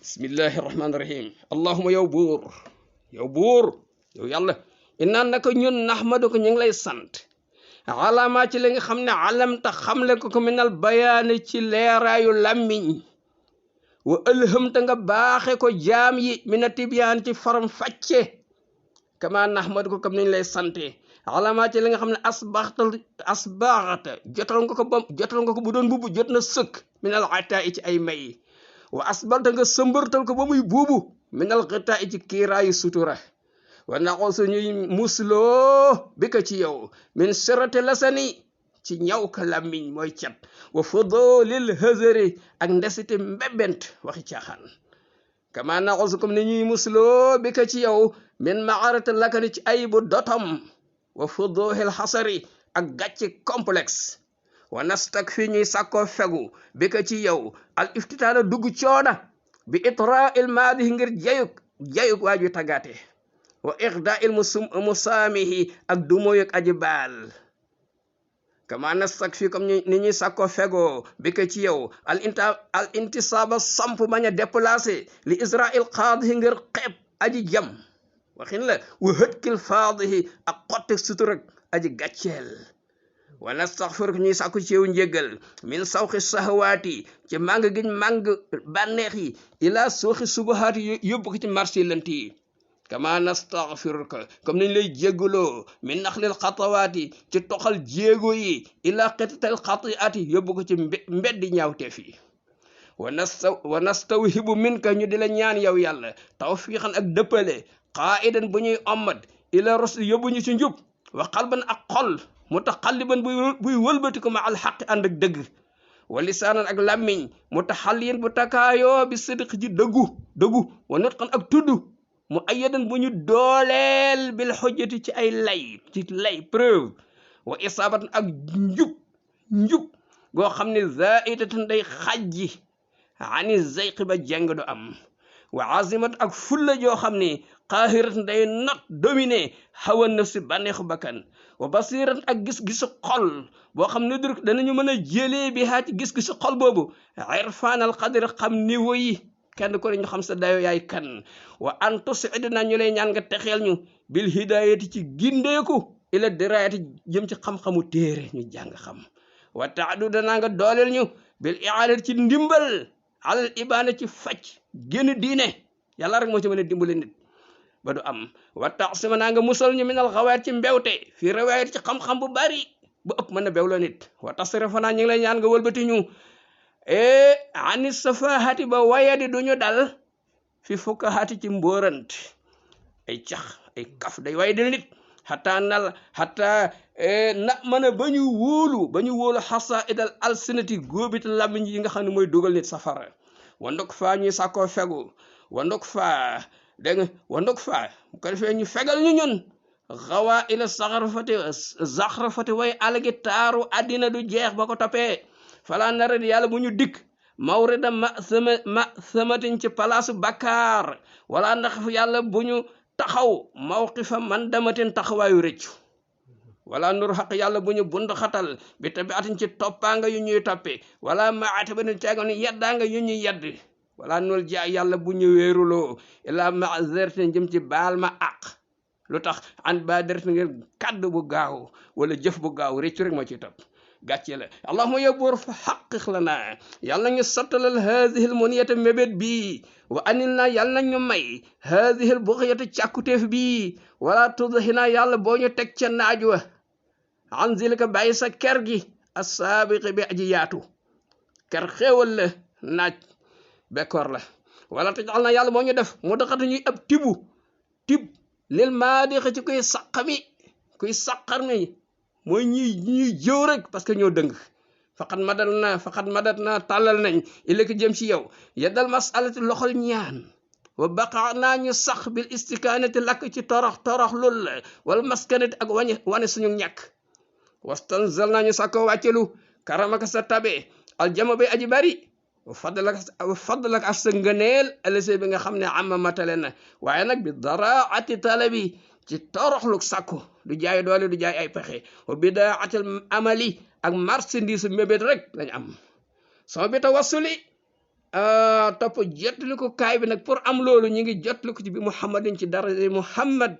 bismillahi rahmaani rahim allahuma yow buur yow yàlla innaa naka ñun naxmadu ko ñu ngi lay sant alama ci li nga xam ne alamta xamle ko minal bayaani ci leeraayu làmmiñ wa ëlhamta nga baaxe ko jaam yi mina tibyaan ci faram facce kama naxmadu ko comme niñ lay sante alama ci li nga xam ne asbaxata jotal nga ko bu doon bubu jot na sëkk minal ataa ci ay may wa asbalta nga sëmbërtal ko ba muy buubu minal xitaa ci kiiraayu sutura wa naxoosu ñuy musloo bi ko ci yow min sirati lasani ci ñaw ka làmmiñ mooy cat wa fudulil hazari ak ndesiti mbebent waxi caaxaan kama naxoosu comme ni ñuy musloo bi ko ci yow min maarati lakani ci ayibu dotom wa fuduhil xasari ak gàcce complexe wa nastak fii ñuy sàkkoo fegu bi ko ci yow al iftitaana dugg coona bi itra il maadihi ngir jayuk waaju tàggaate wa ixda il musaamihi ak dumóoyuk aji baal kama nastak fii comme ni ñuy sàkkoo fegoo bi ko ci yow al intisaaba samp bañ a déplacé li israil qaadihi ngir xeeb aji jam waxin la wa hëtkil faadihi ak xotte suturak aji gàcceel wa nastaxfir ñuy sàkku ci yow njéggal min sawxi sahawaati ci màng giñ màng bànneex yi ila suuxi subahaati yóbbu ko ci marché lant yi kama nastaxfiruka comme nañ lay jéggaloo min naxlil xatawaati ci toxal jéego yi ila xitatal xatiaati yóbbu ko ci mbeddi ñaawteef yi wa nastawhibu min ka ñu di la ñaan yow yàlla tawfiixan ak dëppale qaidan bu ñuy ommat ila rusdi yóbbu ñu ci njub wa qalban ak xol mutaxalliban buy wëlbati ko ma alxaqi ànd ak dëgg wa lisaanan ak làmmiñ mutaxalliyan bu takaayoo bi sidq ji dëggu wa nutqan ak tudd mu ayyadan bu ñu dooleel bil xujjati ci ay lay preuve wa isaabatan ak njub goo xam ne zaidatan day xajji ani zayqi ba jàng du am wa azimat ak fulla joo xam ne qaahiratan day not dominé hawa nafsi bànneexu bakkan wa basiran ak gis-gisu xol boo xam ne dur danañu mën a jëlee bi haa ci gis-gisu xol boobu irfaanal qadr xam niveau yi kenn ko ne ñu xam sa dayo yaay kan wa an tusidna ñu lay ñaan nga texeel ñu bil hidayati ci gindeeku ila dirayati jëm ci xam-xamu téere ñu jàng xam wa taadu danaa nga dooleel ñu bil i'anati ci ndimbal alal ibaana ci faj génn diine yàlla rek moo ci mën a dimbale nit ba du am wa taxsima naa nga musal ñu minal xawaat ci mbewte fii rawaayat ci xam-xam bu bari bu ëpp mën a bewloo nit wa tasrifa naa ñu ngi lay ñaan nga wëlbati ñu ani safahati ba wayadi duñu dal fi fukkahati ci mbóorant ay cax ay kaf day wayadil nit xataa na mën a ba ñu wóolu xasa idal alsinati góobita làmmiñ yi nga xam ne mooy dugal nit safara wa ndok faa ñuy sàkkoo fegu wa ndok faa dégg nga wa ndok faa bu ko defee ñu fegal ñu ñun xawaa ila zaxrafati way alagi taaru addina du jeex ba ko toppee fala naret yàlla bu ñu dikk mawrida ma samatin ci palaasu bakkaar wala ndax yàlla bu ñu taxaw mawqifa man damatin taxawaayu rëccu wala nur xaq yàlla bu ñu bund xatal bi tabiatin ci toppaanga yu ñuy toppe wala maate ba nu caago ni yeddaanga yu ñuy yedd wala nul ja yàlla bu ñu wéeruloo ila mazerten jëm ci baal ma àq lu tax an ba deret ngir kàddu bu gaaw wala jëf bu gaaw rëccu rek moo ciy topp gàcce la allahuma yóbbuur fa xaqiq la naa yàlla ñu sottalal haadihil muniyata mébét bii wa anil naa yàlla nañu may haadihil buxyata càkkutéef bii wala tudhina yàlla boo ñu teg ca naaj wa an zilika bàyyi sa ker gi assaabiqi bi aji yaatu ker xéewal la naaj bekkoor la wala tajal na yàlla boo ñu def mu daxatu ñuy ab tib lil maadiqi ci kuy saqar mi mooy ñuy jëw rek parce que ñoo dëng faqat madat na tàllal nañ ilaka jëm ci yow yeddal masalati loxol ñaan wa baqa naa ñu sax bil istikaanati lakk ci torox loolu la wala maskanati ak wane suñu ñàkk wastanzal naa ñu sàkko wàccelu karamaka sa tabe aljama bay aji bari wa fadlaka ak sa ngëneel alase bi nga xam ne amma matale na waaye nag bi daraati talabi ci toroxlu sàkku du jaay doole du jaay ay pexe wa bidaatil amali ak marchandise mébét rek lañ am sama bi tawassuli topp jotli ko kaay bi nag pour am loolu ñu ngi jotli ko ci bi muhammadin ci daraja muhammad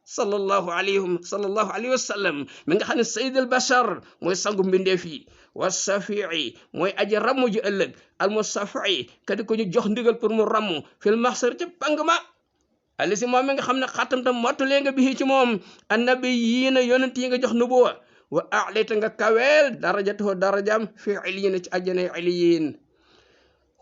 sallallahu alayhi wa sallam mi nga xam ne sayyidul bashar mooy sangu mbindeef yi wa shafii mooy aji ramm ji ëllëg al musafii kadi ko ñu jox ndigal pour mu ramm fil mahsar ci pang ma alisi moom mi nga xam ne xatamta mottalee nga bi ci moom annabi yii na yonent yi nga jox nubuwa wa a'layta nga kaweel darajatahu darajam fi iliyin ci àjjanay iliyin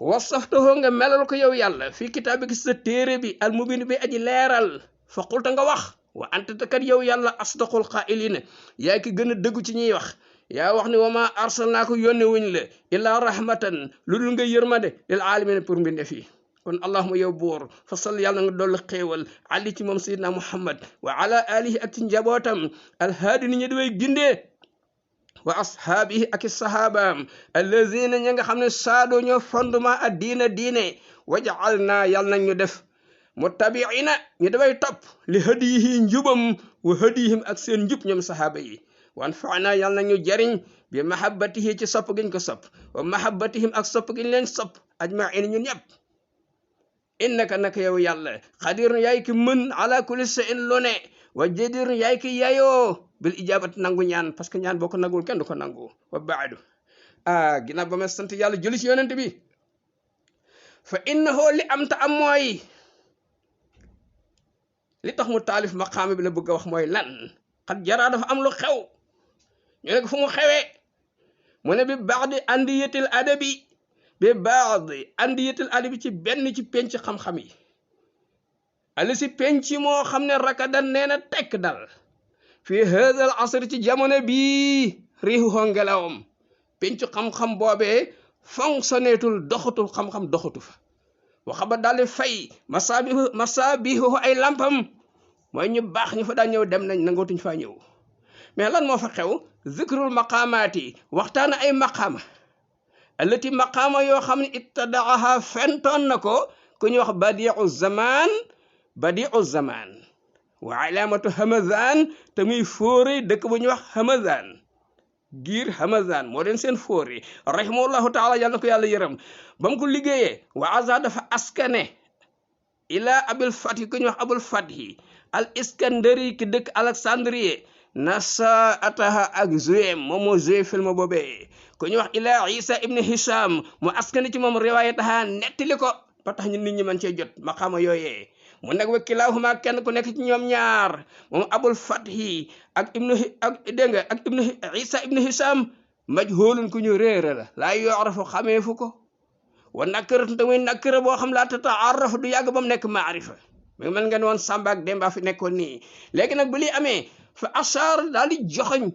wasaftahu nga melal ko yow yàlla fii kitaabika sa téere bi al mubin bi aji leeral fa qulta nga wax wa anta kat yow yàlla asdaqul qaa'ilina yaa ki gën a dëggu ci ñuy wax yaa wax ni wa ma arsalnaaka yónne wuñ la illaa rahmatan lu dul nga yërmande lil aalamiina pour mbinde fii kon allahuma yow buur fa sall yàlla nga dolli xéewal ali ci moom sayidna muhammad wa ala alihi ak ci njabootam alhaadi ni ñu daway gindee wa ashaabihi ak sahabaam allazina ñi nga xam ne saado ñoo fondement a diine wajaal naa yàlla nañ ñu def muttabiina ñu dafay topp li hadiyihi njubam wa hadiyihim ak seen njub ñoom sahaaba yi wan faana yàlla nañ ñu jariñ bi mahabbatihi ci sopp giñ ko sopp wa mahabbatihim ak sopp giñ leen sopp ajmain ñun ñëpp innaka naka yow yàlla xadirun yaay ki mën ala kulli shay'in lu ne wa jadirun yaay ki yayoo bil ijabati nangu ñaan parce que ñaan boo ko nangul kenn du ko nangu wa baadu ginnaaw ba ma sant yàlla julli ci yonent bi fa innahu li am ta am mooy li tax mu taalif maqaama bi la bëgg a wax mooy lan xat jaraa dafa am lu xew ñu ne ko fu mu xewee mu ne bi baadi andiyatil adabi ci benn ci penc xam-xam yi ali si penc moo xam ne rakadan nee na tekk dal fii hadal asr ci jamono bii riixu ngelawam penc xam-xam boobee fonctionneetul doxatul xam-xam doxatu fa waxa ba daal di fay masaabihu ay lampam mooy ñu baax ñu fa daan ñëw dem nañ nangootuñ faa ñëw mais lan moo fa xew zikrul maqaamaati waxtaana ay maqaama allati maqaama yoo xam ne ittadaaha fentoon na ko ku ñuy wax badiu zaman wa alaamatu hamazan te muy fóore dëkk bu ñuy wax hamazan giir hamazan moo den seen fóore rahimahullahu taala yàlla na ko yàlla yërëm ba mu ko liggéeyee wa aza dafa askane ila abul fathi ku ñuy wax abul fathi al iskandari ki dëkk alexandrie nasa ataha ak joué moom moo joué film boobee ku ñuy wax ila isa ibn hisham mu askane ci moom riwaayataha nettali ko ba tax ñu nit ñi mën cee jot maqaama yooyee mu nekk wa kilaahuma kenn ku nekk ci ñoom ñaar moom abul fathi ak ibnu isa ibnu hisham majhulun ku ñu réere la laa yorafu xamee fu ko wa nakkaratu te muy nakkara boo xam laa tataarrafu du yàgg ba mu nekk maarifa mi ngi mel ngeen woon Samba ak Demba fi nekkoon nii léegi nag bu li amee fa ashaar daal di joxoñ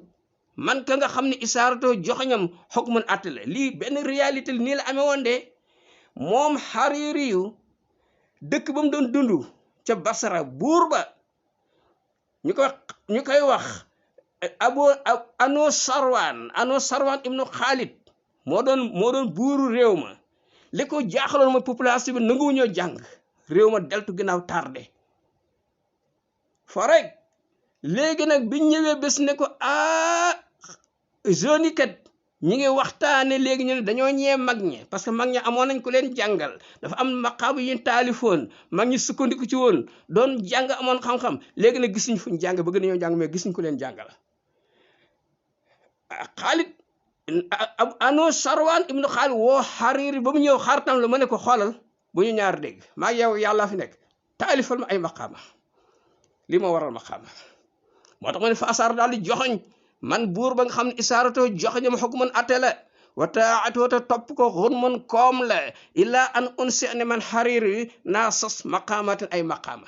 man ka nga xam ne isaaratoo joxoñam xukmun atte la lii benn réalité nii la amee woon de moom Hariri yu dëkk ba mu doon dund ca Basra buur ba ñu koy wax ano sarwan ibnu Khalid moo doon buuru réew ma li ko jaaxaloon mooy population bi nanguwu ñoo jàng réew ma deltu ginnaaw tardé fo rek léegi nag biñ ñëwee bés ne ko jeunes yi kat ñi ngi waxtaane léegi ñu ne dañoo ñee mag ñi parce que mag ñi amoon nañ ku leen jàngal dafa am maqaabu yi taalifoon mag ñi sukkandiku ci woon doon jàng amoon xam-xam léegi nag gisuñ fuñ jàng bëgg nañoo jàng mais gisuñ ku leen jàngal Xaalid ano sarwan ibnu Xaalid woo Hariri ba mu ñëw xaritam la ma ne ko xoolal bu ñu ñaar dégg maa yow yàlla fi nekk taalifal ma ay maqaama lii ma waral maqaama moo tax ma ne fa asaar daal di joxoñ man buur ba nga xam ne isaaratoo joxoñam xukman atte la wa taatoo te topp ko xunman koom la illa an unsi ne man Hariri naa sos maqaamatin ay maqaama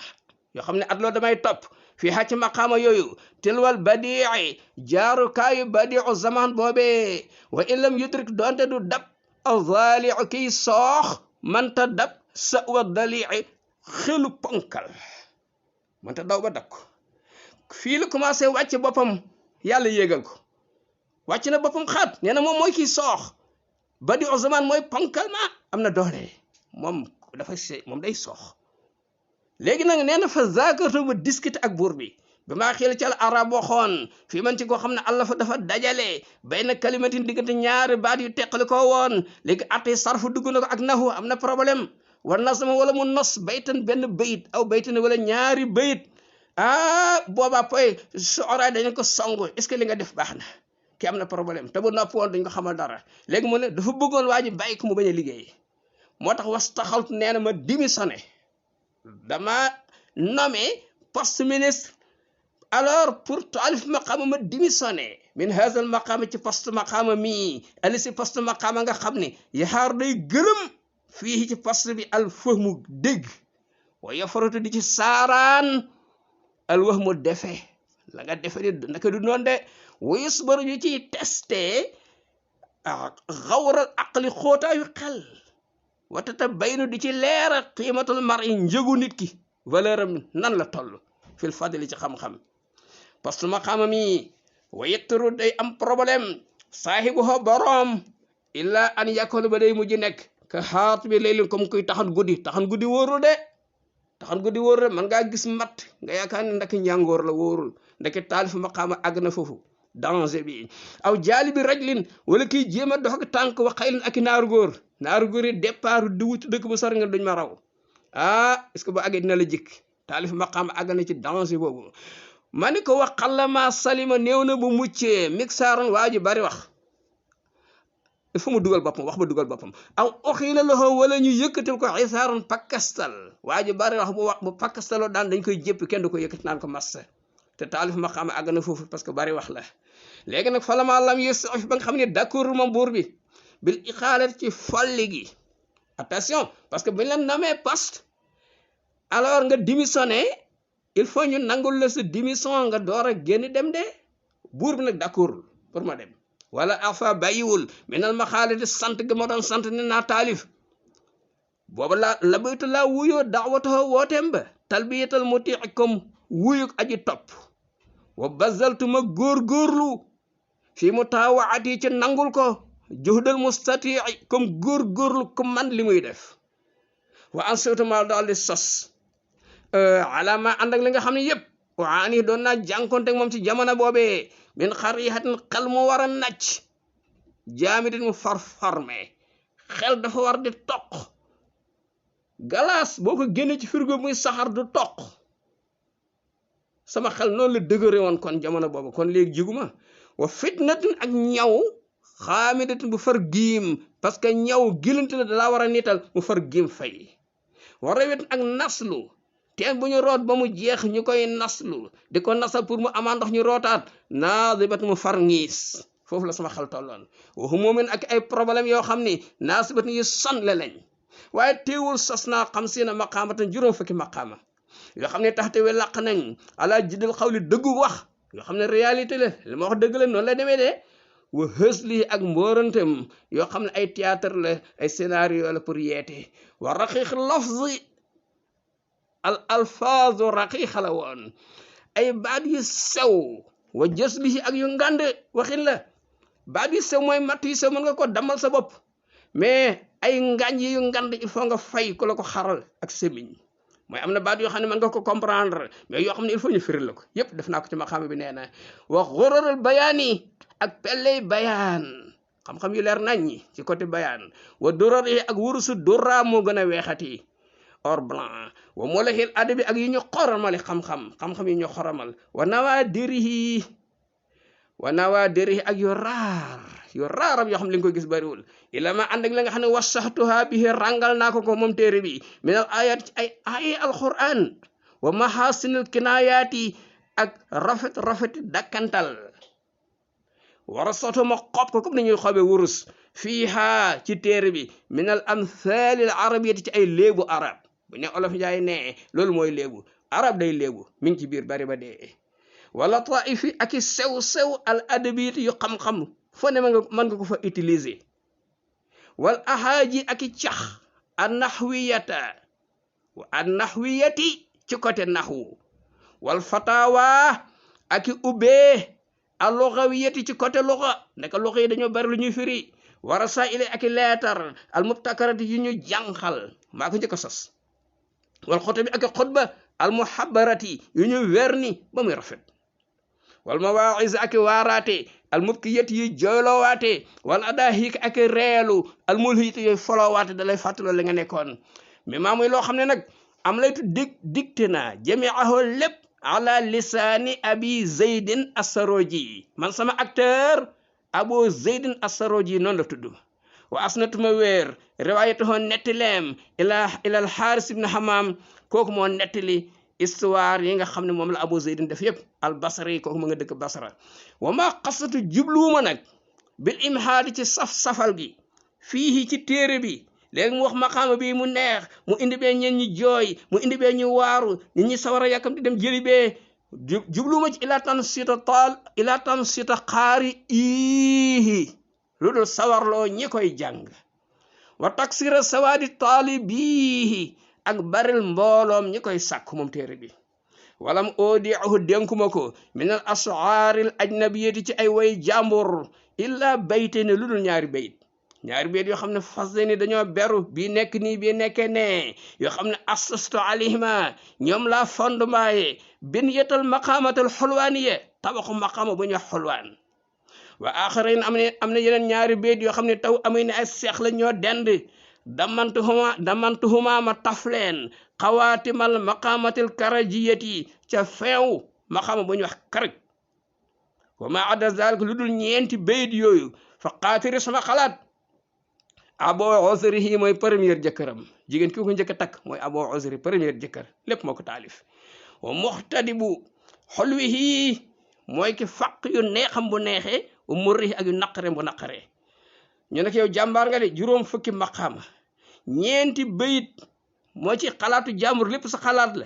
yoo xam ne at loo damay topp fii xaa ci maqaama yooyu tilwal badii jaarukaayu badiu zaman boobee wa illam yudrik doonte du dab azaliu kiy soox manta dab sa wa dalii xelu ponkal manta daw ba dab ko fii la commencé wàcc boppam yàlla yéegal ko wàcc na boppam xaat nee na moom mooy kiy soox badiu zaman mooy ponkal ma am na doole moom day soox léegi nag nee na fa zakartu ba discuter ak buur bi bi maa xel ci al arab waxoon fii man ci koo xam ne allah fa dafa dajale bayna kalimatin diggante ñaari baat yu teqali ko woon léegi atti sarfu dugg na ko ak nahu am na problème war nasama wala mu nos baytan benn bayit aw baytan wala ñaari bayit boobaa poy soora dañu ko songu est ce que li nga def baax na ki am na problème te bu nopp woon dañ ko xamal dara léegi mu ne dafa bëggoon waa ji bàyyi ko mu bañ a liggéey moo tax was taxawtu nee na ma démissionné dama nommé poste ministre alors pour taalif maqaama ma démissionné min hazal maqaama ci poste maqaama mii ali si poste maqaama nga xam ne yaxaar day gërëm fii ci poste bi al fahmu dégg wa yafaratu di ci saaraan al wahmu defe la nga defe ni naka du noonu de wayus baru ñu ciy testé xawral aqli xóotaayu xel watata baynu di ci leera qiimatul mar'i njëgu nit ki valeur am nan la toll fil fadli ci xam-xam parce que maqaama mi wa yettaru day am problème saahibu ho boroom illa an yakkoon ba day mujj nekk ka xaat bi laylin comme kuy taxan guddi wóorul de taxan guddi wóorul de man ngaa gis mat nga yaakaar ne ndaki njàngoor la wóorul ndaki taalif maqaama àgg na foofu danger bi aw jaali bi rajlin wala kiy jéem a dox ak tànk wa xaylin ak naaru góor yi départ di wuti dëkk bu sori nga duñ ma raw est-ce que bu àggee dina la jikk taalif maqaama àgg na ci danger boobu ma ni ko wax xallama salima néew na bu muccee mixaaron waa ji bari wax il faut mu dugal boppam wax ba dugal boppam aw oxiila loxo wala ñu yëkkatil ko isaaron pakastal waa ji bari wax bu pakastaloo daan dañ koy jéppi kenn du ko yëkkati naan ko massa te taalif maqaama àgg na foofu parce que bari wax la léegi nag falama lam yusuf ba nga xam ne d'accord moom buur bi bil ixaalat ci folli gi attention parce que buñ la nommé poste alors nga démissionné il faut ñu nangul la sa démission nga door a génn dem de buur bi nag d'accord pour ma dem wala afa bàyyiwul minal ma xaalati sant ga ma doon sant ne naa taalif booba la baytu laa wuyoo daawataho wooteem ba talbiyatal mutii comme wuyuk aji topp wa bazaltuma góorgóorlu fii mu taawaati ci nangul ko juhdal mustatii comme góorgóorlu comme man li muy def wa an sutuma daal di sos alama ànd ak li nga xam ne yëpp waa ni doon naa jànkonte moom ci jamono boobee min xarihatin xel mu war a nacc jaamidin mu farfarme xel dafa war di toq galaas boo ko génne ci frigo muy saxar du toq sama xel noonu la dëgëre woon kon jamono boobu kon léegi jiguma wa fitnatin ak ñaw xaamidatin bu far giim parce que ñaw gilante la dalaa war a nital mu far giim fay wa rawet ak naslu teen bu ñu root ba mu jeex ñu koy naslu di ko nasal pour mu amaan ndox ñu rootaat naasibat mu far ngiis foofu la sama xel tolloon waxu moomin ak ay problème yoo xam ni naasibat yu sonle lañ waaye teewul sos naa xam si na maqaamatan juróom fukki maqaama yoo xam ne tax tewe làq nañ ala jiddal xawli dëggu wax yoo xam ne réalité la li ma wax dëgg la noonu la demee de wa hës lii ak mboorantem yoo xam ne ay théâtre la ay scénario la pour yeete wa raqiq lafzi al alfaazu raqiqa la woon ay baat yu sew wa jës lii ak yu ngand waxin la baat yu sew mooy matt yu sew mën nga ko damal sa bopp mais ay ngaañ yu ngand il faut nga fay ku la ko xaral ak semiñ mooy am na baat yoo xam ne mën nga ko comprendre mais yoo xam ne il faut ñu firil la ko yépp def naa ko ci maqaama bi nee na wa xuraral bayaani ak pelley bayaan xam-xam yu leer nañ ñi ci côté bayaan wa durar yi ak wurusu dura moo gën a weexati or blanc wa molahil adabi ak yu ñu xoramali xam-xam yu ñu xoramal wa nawaadirihi ak yu raaram yoo xam li nga koy gis bariwul ila ma ànd ak la nga xam ne wasaxtuha bihi rangal naa ko moom téere bi minal ayat ci ay aya alquran wa mahasinil kinayaati ak rafet dakkantal wara soto ma xob ko comme ni ñuy xobee wurus fiiha ci téere bi minal amthaalil arabiyati ci ay léebu arab bu ne olof njaay ne loolu mooy léebu arab day léebu mi ngi ci biir bari ba dee wala taifi ak i sew al adabiyati yu xam-xam foo ne mën nga ko fa utiliser wal ahaaji ak i cax annahwiyati ci côté naxwu wal fatawa ak i ubbee al lughawiyati ci côté lugha nekk lugha yi dañoo bari lu ñuy firi war a saa ile ak i leetar al mubtakarati yu ñu jànxal maa ko njëkk a sos wal xoto bi ak i xutba al muhabbarati yu ñu werni ba muy rafet wal mawaa'iz ak waaraate al mubkiyati yu joyloowaate wal adaahik ak reelu al mulhiyati yooyu foloowaate da lay fàttaloo la nga nekkoon mais maa muy loo xam ne nag am laytu dicté naa jamiahu lépp ala lisaani abi zeydin assaroji man sama acteur abu zeydin assaroji noonu la tudd wa asnatuma wéer riwaayatuhu nettileem ilal xaaris ibn hamam kooku moo nettali histoire yi nga xam ne moom la abu zeydin def yëpp al basri kooku ma nga dëkk basra wa ma xasatu jubluuma nag bil imhaadi ci safal gi fii ci téere bi léegi mu wax maqaama bi mu neex mu indi bee ñeen ñi jooy mu indi bee ñu waaru nit ñi sawar a yàkkam di dem jëli bee jubluuma ci ila tan sita xaari iihi lu dul sawarloo ñi koy jàng wa taksira sawaadi taalibihi ak baril mbooloom ñi koy sàkku moom téere bi walam oodiahu dénkuma ko min al ashaaril ajnabiyati ci ay way jàmbur illa bayte ne lu dul ñaari bayit yoo xam ne fas ni dañoo beru bii nekk nii bii nekke ne yoo xam ne asastu alayhima ñoom laa fondemaaye bin yetal maqamatal xulwaaniye tabaxu maqama bu ñu wax xulwaan wa axarin am na yeneen ñaari bayit yoo xam ne taw amuy ne ay seex la ñoo dend damantuhuma ma tafleen xawaatimal maqamatil karajiyati ca feew maqama bu ñu wax karaj wa ma adda zalik lu dul ñeenti bayit yooyu fa qaatiri sama xalaat abo uzrihi mooy première jëkkëram jigéen ki ko njëkk a takk mooy abo uzri première jëkkër lépp moo ko taalif wa muxtadibu xolwihi mooy ki faq yu neexam bu neexee wa murrihi ak yu naqare bu naqaree ñu ne ko yow jàmbaar nga de juróom fukki maqaama ñeenti bayit moo ci xalaatu jàmbur lépp sa xalaat la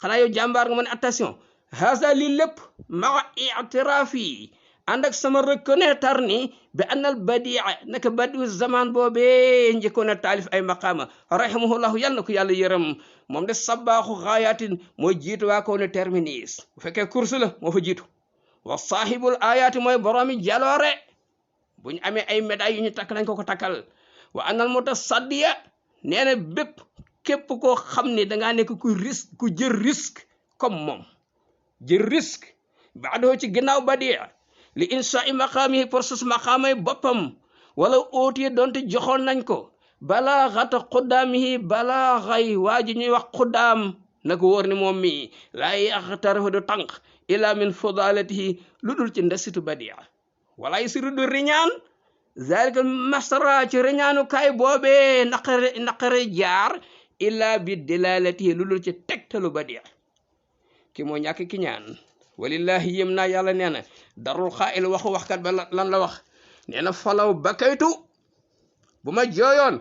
xanaa yow jàmbaar nga ma ne attention haza lii lépp maa i'tiraafi ànd ak sama reconnaître ni bi annal badia naka badiu zaman boobee njëkkoon a taalif ay maqaama rahimahullahu yàlla na ko yàlla yërëm moom de sabaaxu xaayatin mooy jiitu waa ko ne terminus bu fekkee course la moo fa jiitu wa saahibul ayaati mooy boroomi jaloore bu ñu amee ay médailles yu ñu takk nañ ko takkal wa annal mutasaddiya nee na bépp képp koo xam ne dangaa nekk ku jël risque comme moom jël risque baadoo ci ginnaaw badia li insha'i maqaamihi pour sus maqaamay boppam wala ootiye doonte joxoon nañ ko balaa xata xuddaamihi balaa xay waa ji ñuy wax xuddaam na ko wóor ni moom mi laa yaxtarifu du tànk ila min fudalatihi lu dul ci ndesitu badia wala yisiru du riñaan zalika masra ci riñaanu kaay boobee naqare jaar illa bi dilalatihi lu dul ci tegtalu badia ki moo ñàkk ki ñaan walillahi yëm naa yàlla nee na darul xaa'il waxkat ba lan la wax nee na falaw bakaytu bu ma jooyoon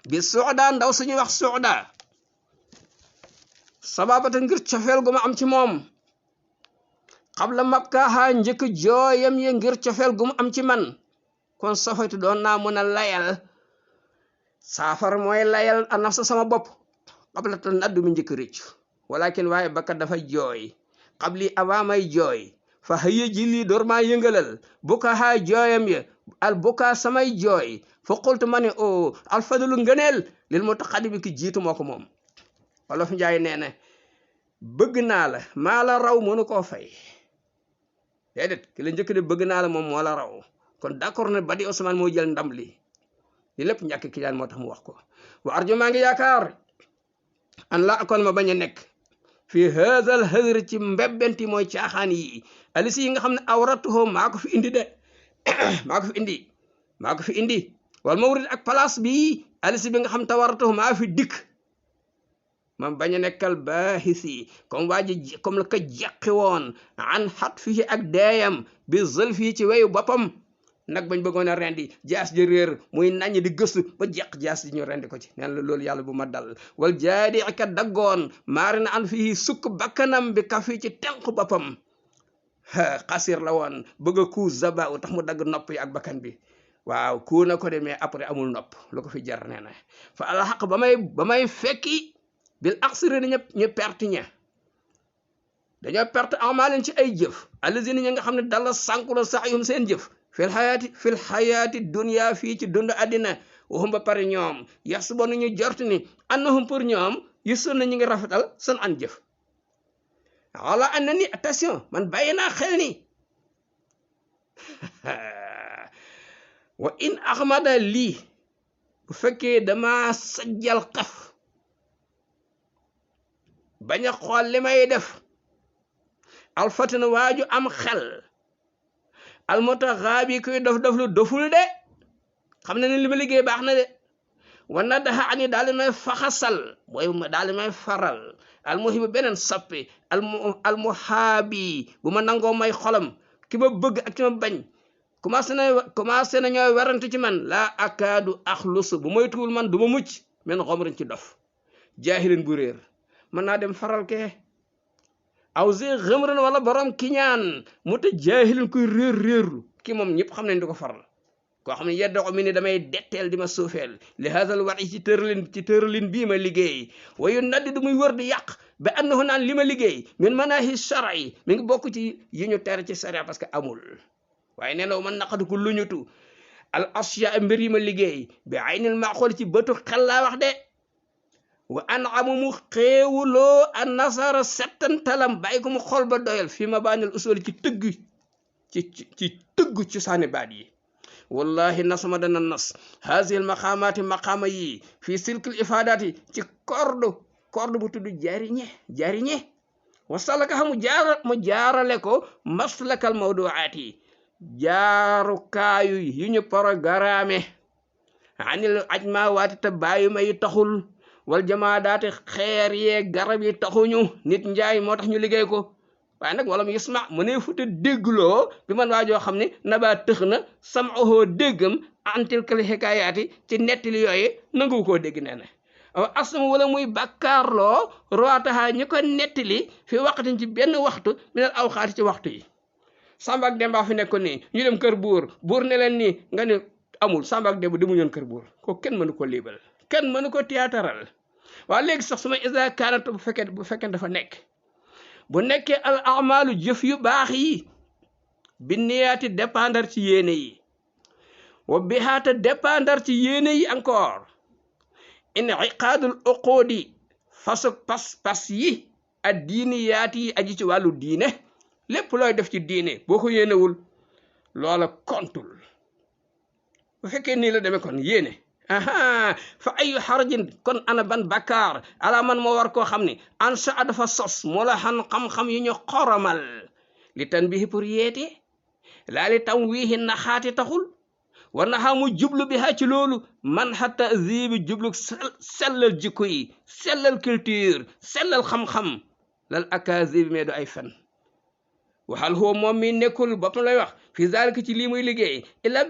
bi suuda ndaw suñuy wax suuda sababata ngir cofeel gu ma am ci moom xabla mabkaaha njëkk jooyam ye ngir cofeel gu ma am ci man kon safaytu doon naa mën a layal saafar mooy layal a nafsa sama bopp xabla ta naddu mi njëkk rëcc walakin waaye bakkat dafa jooy xabli avant may jooy fa xëya ji lii door maa yëngalal buka haa jooyam ya al buka samay jooy fa qultu ma ne o alfadlu ngëneel lil mutaqaddimi ki jiitu moo ko moom wolof njaay nee na bëgg naa la maa la raw mënu koo fay déedéet ki la njëkk de bëgg naa la moom moo la raw kon d'accord na Badi Ousmane moo jël ndam li lépp ñàkk ki moo tax mu wax ko wa arju maa ngi yaakaar an la akoon ma bañ a nekk fi haazal hazri ci mbebbenti mooy caaxaan yi alisi yi nga xam ne awratuhu maa ko fi indi de maa ko fi indi wal mawrid ak place bi alisi bi nga xam tawaratuhu maa fi dikk man bañ a nekkal baahisi comme waa ji comme la ko jeqi woon an xat fii ak deeyam bi zël fii ci weyu boppam nag bañ bëggoon a rendi jaas ji réer muy naññ di gëstu ba jeq jaas ji ñu rendi ko ci neen la loolu yàlla bu ma dal wal jaadi ka daggoon maari na an fii sukk bakkanam bi ka fii ci tenq boppam xasir la woon bëgg a kuu zaba u tax mu dagg nopp yi ak bakkan bi waaw kuu na ko de mais après amul nopp lu ko fi jar nee na fa alxaq ba may fekki bil aksiri ni ñu perte ña dañoo perte amaalin ci ay jëf allazina ñi nga xam ne dala sànkulo saxyum seen jëf fil xayaati dunya fii ci dund àddina waxum ba pare ñoom yax su bonu ñu jort ni annahum pour ñoom yu sunna ñi ngi rafetal sun an jëf ala annani attention man bàyyi naa xel ni wa in ahmada lii bu fekkee dama sajjal xef bañ a xool li may def alfatin waaju am xel almutaxaabi kuy dof lu doful de xam na ne li ma liggéey baax na de wana daxa ani daal di may faxasal mooy daal di may faral almuhibu beneen soppi almuhaabi bu ma nangoo may xolam ki ma bëgg ak ki ma bañ commencé na ñooy werante ci man laa akaadu axlus bu moytuwul man du ma mucc men xomrin ci dof jaahilin bu réer mën naa dem faral kee aw si xëmran wala borom ki ñaan mu te jaahilin kuy réerlu ki moom ñëpp xam nañ di ko faral koo xam ne yeddoxo mi ni damay detteel di ma suufeel li haasal wax ci tëralin bii ma liggéey wayu naddi du muy wër di yàq ba annahu naan li ma liggéey min manaahi shar'i mi ngi bokk ci yi ñu tere ci sharia parce que amul waaye nee na man naqatu ko luñutu al asya mbir yi ma liggéey bi aynil maxool ci bëtu xel laa wax de wa an amu mu xéewuloo an nasara settantalam bàyyi ko mu xool ba doyal fii ma baanal usul ci tëgg ci saani baat yi wallahi nasama dana nas hasil maqaamaati maqaama yi fii silkil ifaadaati ci corde bu tudd jariñe wasalaka xam mu jaarale ko maslakal mawduaati jaarukaayu yu ñu programme anil ajma waati te bàyyi ma yi taxul wal jamaadaati xeer yee garab yi taxuñu nit njaay moo tax ñu liggéey ko waaye nag wala mu yisma mu ne futa déggloo bi man waajoo xam ne nabaa tëx na sam'uhu déggam antil kal xikaayaati ci nettali yooyu nangu koo dégg nee na aw asma wala muy bàkkaarloo roataha ñi ko nettali fi waqtin ci benn waxtu minal awxaati ci waxtu yi Samba ak Demba fi nekkoon nii ñu dem kër buur ne leen nii nga ne amul Samba ak Demba demuñu woon kër buur ko kenn mënu ko liibal kenn mënu ko théâtral waaye léegi sax su ma isa kaanat bu fekkee dafa nekk bu nekkee al amalu jëf yu baax yi bi niyaati dépendre ci yéene yi wa bihaata dépendre ci yéene yi encore in iqaadul uqudi fasu pas yi ak diiniyaat yi aji ci wàllu diine lépp looy def ci diine boo ko yéenewul loola kontul bu fekkee nii la demee kon yéene fa ayu xarajin kon ana ban bakkaar ala man moo war koo xam ne ansa dafa sos moo la xan xam-xam yi ñu xoromal li tan bii pour yeete laa li tam wiixi naxaati taxul war na xamu jublu bi ha ci loolu man xata zibi jublu sellal jikko yi sellal culture sellal xam-xam lal akazibi mais du ay fen waxal huwa moom mi nekkul boppam lay wax fi zalika ci lii muy liggéey illa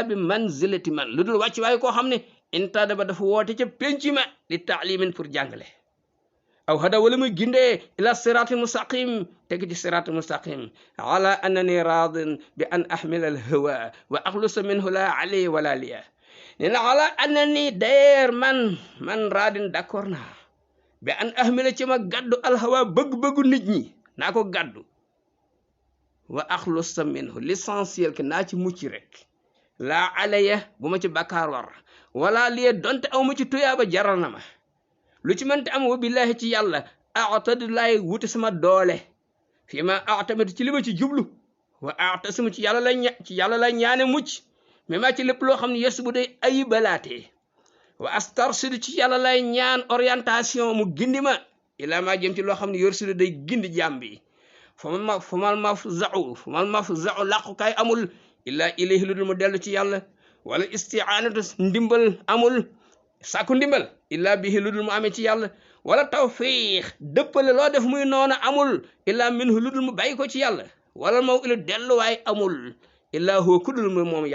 bi manzilati man lu dul wàcc waaye koo xam ne intada ba dafa woote ca penc ma li taalimin pour jàngale aw hada wala muy gindee ila siratil mustaqim teg ci siratil mustaqim ala annani radin bi an ahmila al hawa wa axlusa minhu la ali wala liya nee na ala annani dayer man radin d'accord naa bi an ahmila ci ma gàddu al hawa bëgg-bëggu nit ñi naa ko gàddu wa axlusa minhu l'essentiel que naa ci mucc rek laa alaya bu ma ci bàkkaar war wala liye donte aw ma ci tuyaaba jaral na ma lu ci mënte am wa billahi ci yàlla aatadu laay wuti sama doole fii ma atamit ci li ma ci jublu wa aatasimu ci yàlla lay ñaane mucc mais maa ci lépp loo xam ne yes bu day ayibalaatee wa astarsidu ci yàlla lay ñaan orientation mu gindi ma ilaa maa jëm ci loo xam ne yorsidu day gindi jàmm bi fumal mafza'u làqukaay amul illaa ilayhi lu dul mu dellu ci yàlla wala isti'anatu ndimbal amul sàkku ndimbal illaa bihi lu dul mu amee ci yàlla wala tawfiq dëppale loo def muy noona amul illaa minhu lu dul mu bàyyi ko ci yàlla wala maw ilu delluwaay amul illaa huwa ku dul moom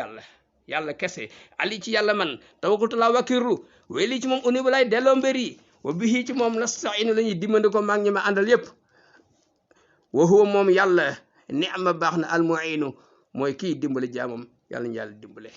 yàlla kese ali ci yàlla man tawakkaltu laa wakirlu way lii ci moom unibu lay delloo mbir yi wa bihi ci moom nasta'inu la ñuy dimbandi ko maag ñi ma àndal yépp wa huwa moom yàlla ni'ma baax na almu'inu mooy kii dimbale jaamam yàlla ñu yàlla dimbale